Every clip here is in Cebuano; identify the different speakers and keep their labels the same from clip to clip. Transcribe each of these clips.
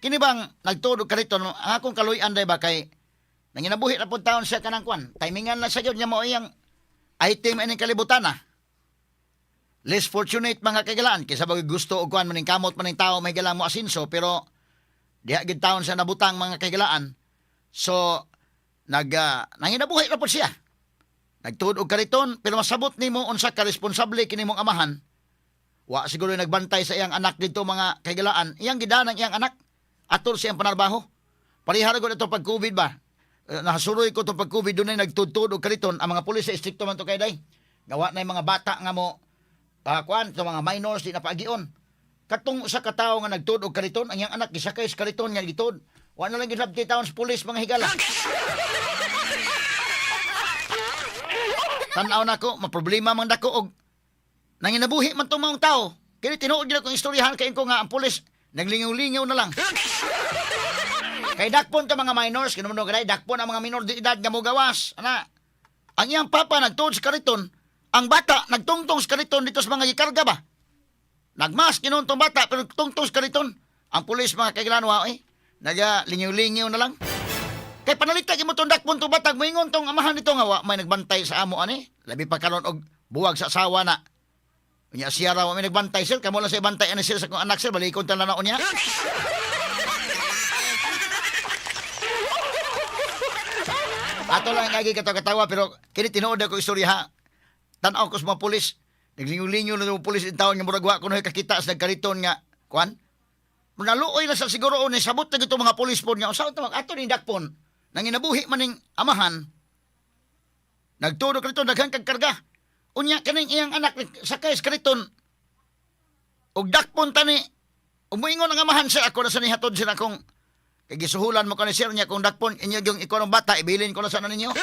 Speaker 1: Kini bang nagtuod og kariton, ang akong kaluy-an day ba kay nanginabuhi na pud taon siya kanang kwan. Timingan na siya gyud niya, mao iyang item ining kalibutan ah. Less fortunate, mga kaigalaan, kaysa bagay gusto og kuan maning kamot maning tao may galang mo asinso, pero diha gid taon siya nabutang, mga kaigalaan. So nanginabuhi na pud siya. Nagtuod og kariton, pero masabot nimo unsa ka responsable kini mong amahan. Wa siguro nagbantay sa iyang anak dito, mga kaigalaan. Iyang gidanang iyang anak atol sa iyang panarbaho. Pareha ra gud ito pag COVID ba. Nahasuroy ko to pag COVID, dunay nagtud-tud og kariton. Ang mga pulis sa istrikto man to kay day. Gawa na yung mga bata nga mo kuan to, mga minors di na paagion. Katong usa ka tawo nga nagtud og kariton, ang iyang anak gisakay sa kariton nga gitud. Wa na lang gilabti taon sa pulis, mga higala. Tan-aw nako, maproblema man dako og nanginabuhi man tong maong tao. Kini tinuod gyud akong istoryahan kay ko nga ang pulis naglingaw-lingaw na lang. Kay dakpon ta mga minors, kinuno kanay dakpon ang mga minor de edad nga mogawas. Ana. Ang iyang papa nagtuod sa kariton, ang bata nagtungtong sa kariton dito sa mga gikarga ba. Nagmas kinon tong bata pero tungtong sa kariton. Ang pulis, mga kailan, wa eh. Naga lingaw-lingaw na lang. Kay panalita mo tong dakpon tong bata, moingon tong amahan nito nga wa may nagbantay sa amo ani. Labi pa karon og buwag sa asawa na. Unya siya raw may nagbantay, sir, kamo lang sa ibantay ani sir sa akong anak, sir, balikon ta na na unya. Ato lang ang agi katawa pero kini tinuod ako istorya ha. Tan-aw ko sa mga pulis. Naglingaw-lingaw na mga pulis in taon nga murag wa ko kakita sa nagkariton nga kuan. Naluoy na sa siguro ni sabot na gito mga pulis pod nga usa to ato ning dakpon nanginabuhi man ning amahan. Nagtudo kariton, daghan kag karga. Unya kaning iyang anak sakay sa kariton og dakpon tani. Umuingon ang amahan, "Sir, ako na sa nihatod sir akong kay gisuhulan mo kani sir niya kung dakpon inyo yung ikaw ng bata, ibilin ko na sana ninyo."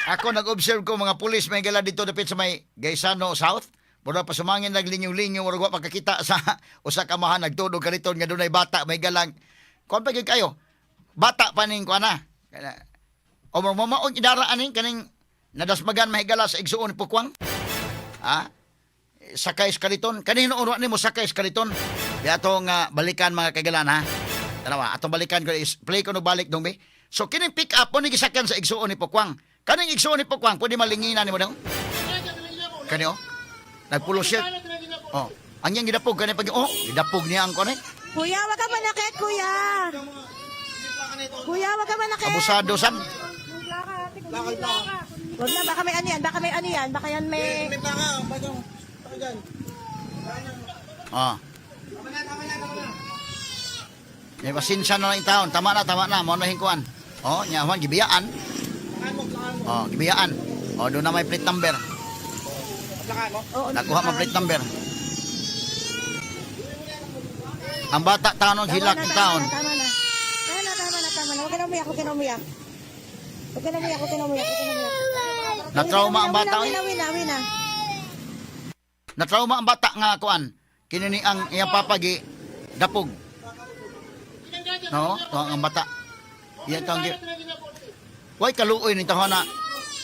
Speaker 1: Ako nag-observe ko mga pulis may gala dito dapit sa may Gaisano South. Mura pa sumangin naglingaw-lingaw, mura wa pagkakita sa usa ka amahan nagtudo kariton nga dunay bata may galang. Kuan pa gyud kayo. Bata pa ning kuan na. O mo maong idara aning kaning nadasmagan mahigala sa igsuon ni Pukwang. Ha? Sakay sa kariton. Kanino uro nimo sakay sa kariton? Di ato nga balikan, mga kaigalan ha. Tanawa, atong balikan ko is play ko no balik dong be. So kining pick up mo ni gisakyan sa igsuon ni Pukwang. Kaning igsuon ni Pukwang pwede malinginan nimo dong. Kani oh. Nagpulo siya. Oh, ang iyang gidapog kani pag oh, gidapog niya ang kuan eh.
Speaker 2: Kuya, wag ka manakit, kuya. Kuya, wag ka manakit.
Speaker 1: Abusado sam.
Speaker 2: Wag na, baka may ano yan, baka may ano yan, baka yan may.
Speaker 3: May plaka, bagong. Baka dyan.
Speaker 1: Oh. May pasensya na lang yung taon. Tama na, tama na. Mo na hingkuan. Oh, nya Juan gibiyaan.
Speaker 3: Plakahan mo, plakahan mo.
Speaker 1: Oh, gibiyaan. Oh, doon na may plate number.
Speaker 3: Plakahan mo.
Speaker 2: Oo,
Speaker 1: Nakuha mo plate number. Ang bata taon
Speaker 2: Tama
Speaker 1: hilak
Speaker 2: na,
Speaker 1: ng
Speaker 2: tama
Speaker 1: taon.
Speaker 2: na, tama na. Tama na, tama na, tama na. Huwag ka na umiyak, huwag ka na umiyak. Huwag ka na umiyak, huwag ka na umiyak, huwag ka na umiyak.
Speaker 1: Na-trauma ang bata,
Speaker 2: Wina,
Speaker 1: oy.
Speaker 2: wina, wina.
Speaker 1: Na-trauma ang bata nga kuan. Kini ni ang iyang papagi dapog. No, to ang bata. Iya tong gi. Way kaluoy ni taon na.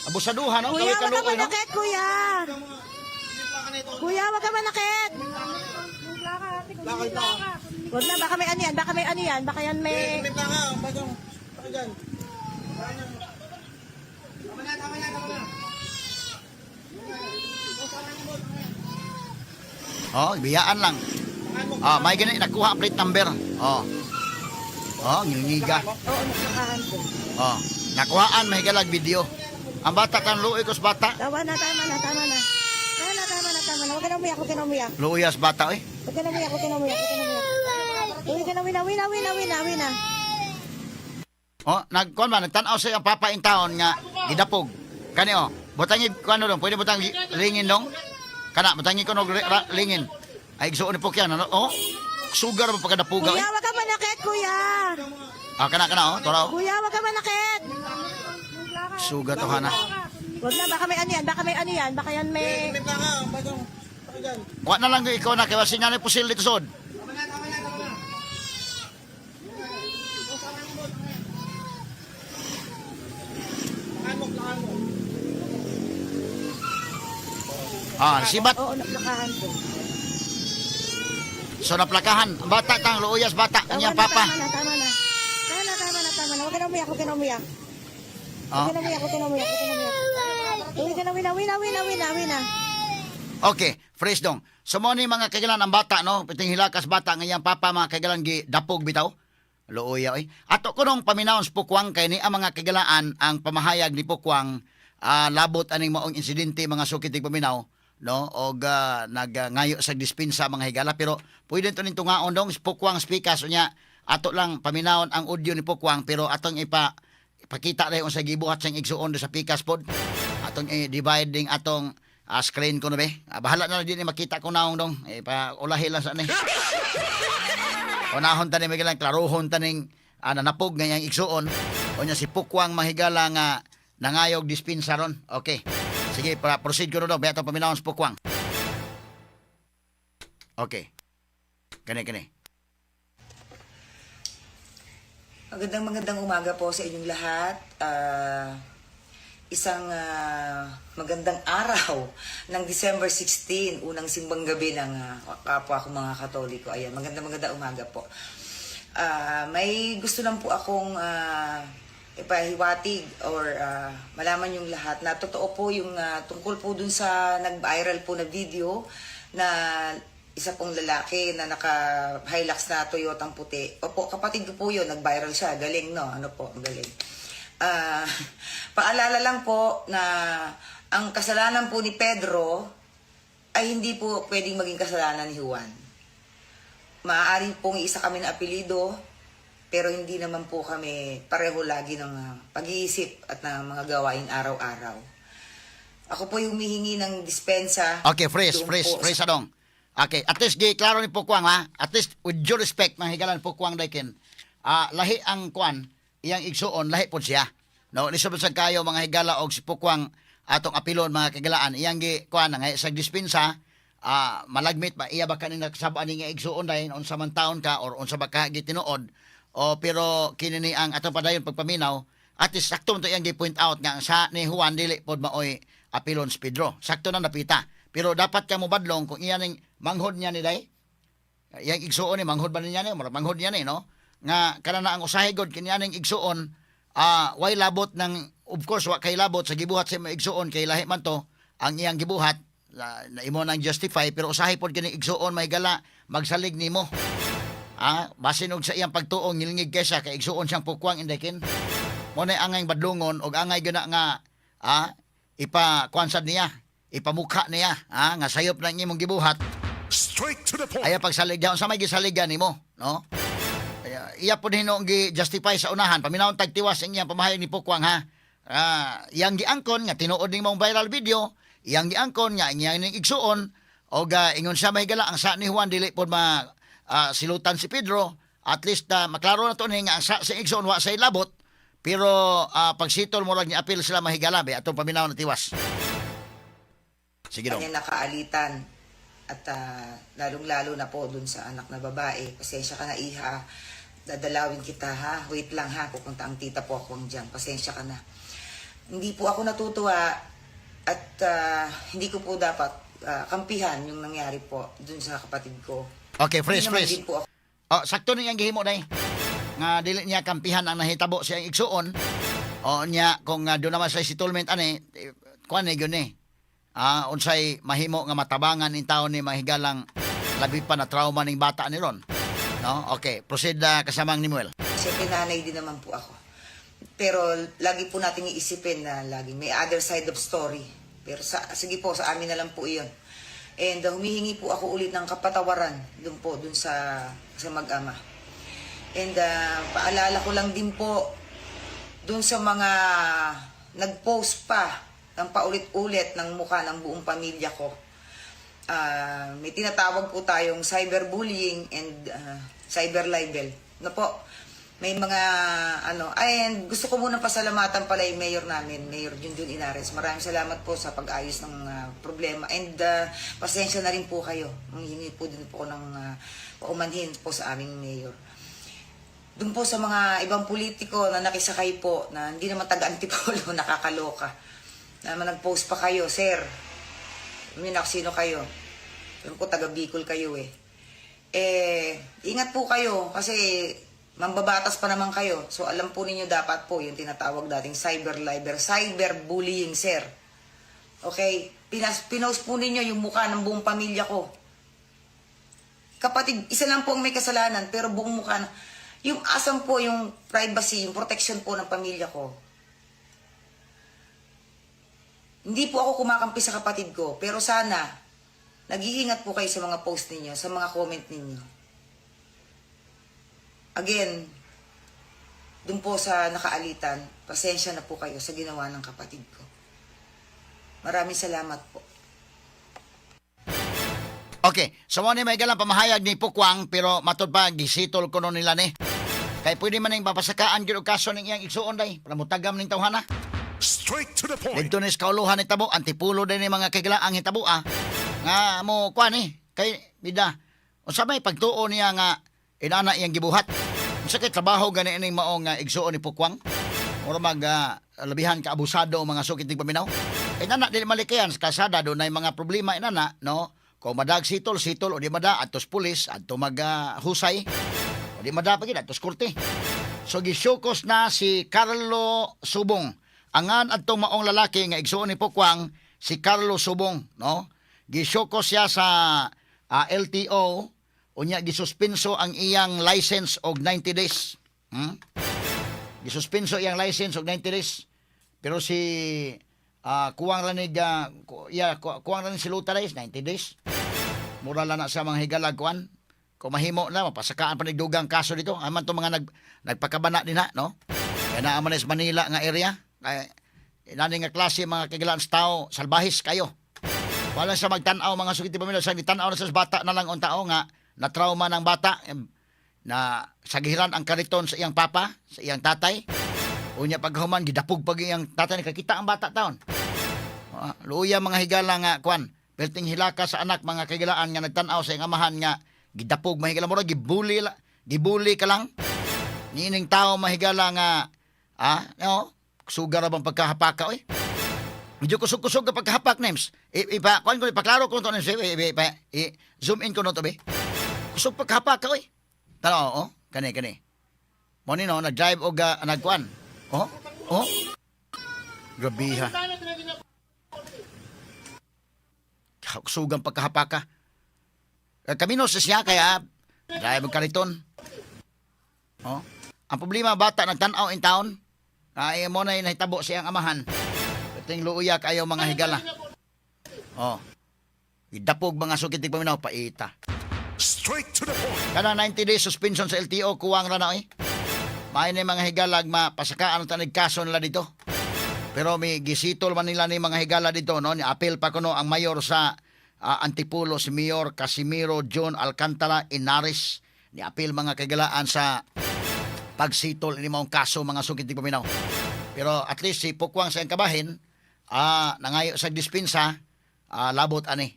Speaker 1: Abusaduhan no,
Speaker 2: Kuya,
Speaker 1: kaway
Speaker 2: wag ka
Speaker 1: kaluoy no.
Speaker 2: manakit, kuya. Kuya, wag ka manakit.
Speaker 3: Plaka, plaka.
Speaker 2: Wag na, baka may ano yan, baka may ano yan, baka yan may.
Speaker 3: May plaka, bagong. Baka dyan. Tama na, tama na, tama na.
Speaker 1: Oh, biyaan lang.
Speaker 3: Plakahan mo.
Speaker 1: Ah, may gani nakuha ang plate number. Oh. Oh, ngilngiga.
Speaker 2: Oo, naplakahan ko.
Speaker 1: Oh, nakuhaan mahigalag video. Ang bata kan luoy ko sa bata.
Speaker 2: Tama na, tama na, tama na. Tama na, tama na, tama na. Huwag ka na umiyak, huwag ka na umiyak.
Speaker 1: Luoy sa bata eh.
Speaker 2: Huwag ka na umiyak, huwag ka na umiyak, huwag ka na umiyak. Huwag ka na, wina, wina, wina, wina, wina.
Speaker 1: Oh, nagkuan ba nagtan-aw sa iyang papa in town nga gidapog. Kani oh, butangi kuan dong, pwede butang lingin dong. Kana butangi ko og lingin. Ay igsuon ni Pukyan ano? Oh, sugar ba pagkadapuga
Speaker 2: Kuya,
Speaker 1: eh.
Speaker 2: wag ka manakit, kuya.
Speaker 1: Ah, kana kana oh, tora oh.
Speaker 2: Kuya, wag ka manakit.
Speaker 1: Sugar to hana.
Speaker 2: Wag na, baka may ano yan, baka may ano yan, baka yan may.
Speaker 3: May plaka, bagong. Baka dyan.
Speaker 1: Wa na lang ikaw na kay wasin nga ni pusil dito sod.
Speaker 3: Tama na, tama na, tama na. Plakahan mo, plakahan mo.
Speaker 1: Ah, sibat.
Speaker 2: Oo, naplakahan po.
Speaker 1: So naplakahan. Ang bata kang luuyas bata.
Speaker 2: Tama
Speaker 1: Ang iyang
Speaker 2: na,
Speaker 1: papa.
Speaker 2: tama na, tama na. Tama na, tama na, tama na. Huwag ka na umiyak, huwag ka na umiyak.
Speaker 1: Ah.
Speaker 2: Huwag ka na umiyak, huwag ka na umiyak, huwag ka na umiyak. Huwag ka na, wina, wina, wina, wina, wina.
Speaker 1: Okay, fresh dong. So mo ni mga kaigalan ang bata no, piting hilakas bata nga iyang papa mga kaigalan gi dapog bitaw. Luoya oy. Ato ko nung paminawon sa Pukwang kay ni ang mga kaigalaan ang pamahayag ni Pukwang labot aning maong insidente mga sukit tig paminaw no og nagngayo sa dispensa mga higala, pero pwede to ning tungaon dong si Pukwang speakers unya ato lang paminawon ang audio ni Pukwang, pero atong ipakita rin unsa gibuhat siyang igsuon do sa pikas pod atong i-divide ding atong screen ko na be. Bahala na lang din makita ko naong dong. Eh, pa ulahi lang sa ni. Unahon tani may galang klaruhon taning nanapog nga iyang igsuon. O niya si Pukwang mahigala nga nangayog dispensa ron. Okay. Sige, para proceed ko na dong. Beto paminawon si Pukwang. Okay. Kani kani.
Speaker 4: Magandang magandang umaga po sa inyong lahat. Isang magandang araw ng December 16, unang simbang gabi ng kapwa ko mga Katoliko. Ayan, magandang magandang umaga po. May gusto lang po akong ipahiwatig or malaman yung lahat na totoo po yung tungkol po dun sa nag-viral po na video na isa pong lalaki na naka Hilux na Toyota puti. Opo, kapatid ko po yun, nag-viral siya. Galing, no? Ano po, ang galing. Paalala lang po na ang kasalanan po ni Pedro ay hindi po pwedeng maging kasalanan ni Juan. Maaari pong isa kami na apelido, pero hindi naman po kami pareho lagi ng pag-iisip at ng mga gawain araw-araw. Ako po yung humihingi ng dispensa.
Speaker 1: Okay, fresh,
Speaker 4: doon
Speaker 1: fresh,
Speaker 4: po
Speaker 1: fresh adong. Okay, at least gi klaro ni Pukwang ha. At least with due respect mga higalan Pukwang dayken. Lahi ang kwan, iyang igsuon lahi pod siya. No, lisod sa kayo mga higala og si Pukwang atong apilon mga kagalaan iyang gi kwan nga sa dispensa malagmit ba iya ba kaning nakasab-an ni nga igsuon dayon unsa man taon ka or unsa ba ka gitinuod o, pero kini ni ang atong padayon pagpaminaw, at least sakto man to iyang gi-point out nga ang sa ni Juan dili pod maoy apilon si Pedro. Sakto na napita, pero dapat ka mo badlong kung iya ning manghod niya ni day iyang igsuon ni manghod ba niya ni murag manghod niya ni no nga kana na ang usahay god kini aning igsuon way labot ng, of course wa kay labot sa gibuhat sa imong igsuon kay lahi man to ang iyang gibuhat na imo nang justify, pero usahay pod kini igsuon may gala magsalig nimo basin og sa iyang pagtuong ngilngig kaysa kay igsuon siyang Pukwang indekin mo na angay badlongon og angay guna nga ipa kuan niya, ipamukha niya nga sayop na imong gibuhat.
Speaker 5: Straight to the point.
Speaker 1: Ayaw pagsalig diyan sa may gisaligan nimo, no? Kaya, iya po hinuong gi-justify sa unahan. Paminawon tagtiwas ang iyang pamahayag ni Pukwang ha. Iyang giangkon nga tinuod ning mong viral video, iyang giangkon nga iyang ning igsuon og ingon siya mahigala ang sa ni Juan dili pod ma silutan si Pedro. At least maklaro na to ni nga ang sa igsuon wa say labot. Pero pagsitol mo lang ni apil sila mahigala be atong paminaw na tiwas. Sige dong.
Speaker 4: Kanyang nakaalitan at lalong-lalo na po dun sa anak na babae. Pasensya ka na, iha. Dadalawin kita ha. Wait lang ha. Pupunta ang tita po ako dyan. Pasensya ka na. Hindi po ako natutuwa at hindi ko po dapat kampihan yung nangyari po dun sa kapatid ko.
Speaker 1: Okay, fresh,
Speaker 4: Hindi naman
Speaker 1: fresh.
Speaker 4: din po ako
Speaker 1: Oh, sakto ni ang gihimo day. Nga dili niya kampihan ang nahitabo sa iyang igsuon. O niya kung doon naman sa settlement ani, eh, kuan ni gyud ni. Unsay mahimo nga matabangan ning taon ni mahigalang labi pa na trauma ning bata ni ron. No? Okay, proceed kasamang ni Muel.
Speaker 4: Siyempre nanay din naman po ako. Pero lagi po nating iisipin na laging may other side of story. Pero sige po, sa amin na lang po iyon. And humihingi po ako ulit ng kapatawaran dun po, dun sa mag-ama. And paalala ko lang din po dun sa mga nag-post pa ng paulit-ulit ng mukha ng buong pamilya ko. May tinatawag po tayong cyberbullying and cyber libel. No po, may mga ano, and gusto ko muna pasalamatan pala yung mayor namin, Mayor Junjun Inares. Maraming salamat po sa pag-ayos ng problema and pasensya na rin po kayo. Humihingi po din po ako ng paumanhin po sa aming mayor. Doon po sa mga ibang politiko na nakisakay po, na hindi naman taga-Antipolo, nakakaloka. Na nag-post pa kayo, "Sir, Alam niyo na kung sino kayo. Alam ko, taga Bicol kayo eh. Eh, ingat po kayo kasi mambabatas pa naman kayo. So, alam po ninyo dapat po yung tinatawag dating cyber libel, cyberbullying, sir. Okay? Pinost po ninyo yung mukha ng buong pamilya ko. Kapatid, isa lang po ang may kasalanan, pero buong mukha na. Yung asam po, yung privacy, yung protection po ng pamilya ko. Hindi po ako kumakampi sa kapatid ko, pero sana, nag-iingat po kayo sa mga post ninyo, sa mga comment ninyo. Again, dun po sa nakaalitan, pasensya na po kayo sa ginawa ng kapatid ko. Maraming salamat po.
Speaker 1: Okay, so mo ni may galang pamahayag ni Pukwang pero matud pa gisitol kuno nila ni. Kay pwede man ning papasakaan gyud og kaso ning iyang igsuon day para mutagam ning tawhana.
Speaker 5: Straight to the point.
Speaker 1: Didto ni sa kauluhan ni tabo antipulo din ni mga kigla ang hitabo ah. Nga mo kuan ni kay bida unsa may pagtuo niya nga inana iyang gibuhat. Unsa kay trabaho gani ining mao nga igsuon ni Pukwang? Mura mag labihan ka abusado ang mga sukit tig paminaw. Inana dili malikayan sa kalsada dunay mga problema inana no. Kung madag sitol sitol o di mada adtos pulis adto mag husay o di mada pa gid adtos korte. So gisyokos na si Carlo Subong. Angan adtong maong lalaki nga igsuon ni Pokwang si Carlo Subong, no? Gisyokos siya sa LTO unya gisuspenso ang iyang license og 90 days. Gisuspenso iyang license og 90 days. Pero si kuwang ra ni iya kuwang ra ni si Luta days 90 days. Mura lang na sa mga higalag kuan. Kung mahimo na, mapasakaan pa dugang kaso dito. Aman to mga nagpakabana din na, no? Kaya naa man sa Manila nga area. Kaya, inani nga klase mga kagilaan sa tao, salbahis kayo. Wala sa magtan-aw mga sugiti pamilya, sa tan-aw na sa bata na lang ang tao nga na trauma ng bata na sagiran ang kariton sa iyang papa, sa iyang tatay. Unya paghuman gidapog pag iyang tatay nakakita ang bata taon. Luya mga higala nga kwan. Perting hilaka sa anak mga kagilaan nga nagtan-aw sa iyang amahan nga gidapog mahigala mo gibuli gibuli ka lang. Niining tao mahigala nga no, sugar ra bang pagkahapaka oy. Medyo kusog-kusog ka pagkahapak names. Ipa kuan ko ipaklaro ko to names. Ipa, zoom in ko no to be. Kusog pagkahapak ka oy. Tanaw oh, kani kani. Mo ni no nag-drive og nagkuan. Oh, oh. Grabe ha. Sugang pagkahapaka. Kamino sa siya kaya drive og kariton. Oh. Ang problema bata nagtan-aw in town. Ay mo na nahitabo sa iyang amahan. Ting luuya kayo mga higala. Oh. Idapog mga sukit paminaw paita.
Speaker 5: Straight to the point.
Speaker 1: Kana 90 days suspension sa LTO kuwang ra na oy. May ni mga higalag mapasakaan ang tanig kaso nila dito. Pero may gisitol man nila ni mga higala dito no, ni apel pa kuno ang mayor sa Antipolo si Mayor Casimiro John Alcantara Inares ni apel mga kagalaan sa pagsitol ini maong kaso mga sukit di paminaw. Pero at least si Pukwang sa iyang kabahin nangayo sa dispensa labot ani.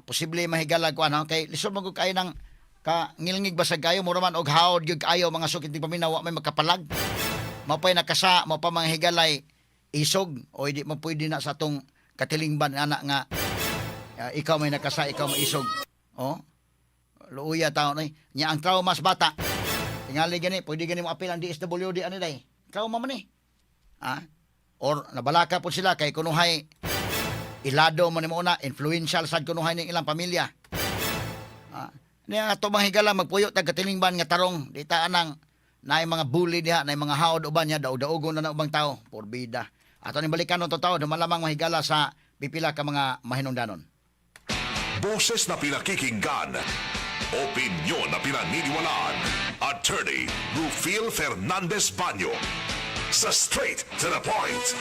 Speaker 1: Posible mahigalag ko ano kay lisod man gud kayo ng ka ngilngig basag kayo mura man og hawd gyud kayo mga sukit di paminaw wa may makapalag. Mao pa'y nakasa, mao pa mga higalay isog o hindi mo pwede na sa atong katilingban ana nga ikaw may nakasa, ikaw may isog. Oh. Luuya tao ni. Nya ang trauma sa bata. Tingali gani, pwede gani mo apil ang DSWD ani day. Trauma man ni. Ah? Or nabalaka po sila kay kunuhay ilado man nimo una, influential sad kunuhay ning ilang pamilya. Ah, niya ato mga higala magpuyo tag katilingban nga tarong di ta anang naay mga bully diha, naay mga haod uban niya daog-daogon na na ubang tao, porbida. Ato ning balikan to tao dumalamang mahigala sa pipila ka mga mahinungdanon.
Speaker 5: Boses na pinakikinggan. Opinyon na pinaniniwalaan. Attorney Rufil Fernandez Banyo. Sa Straight to the Point.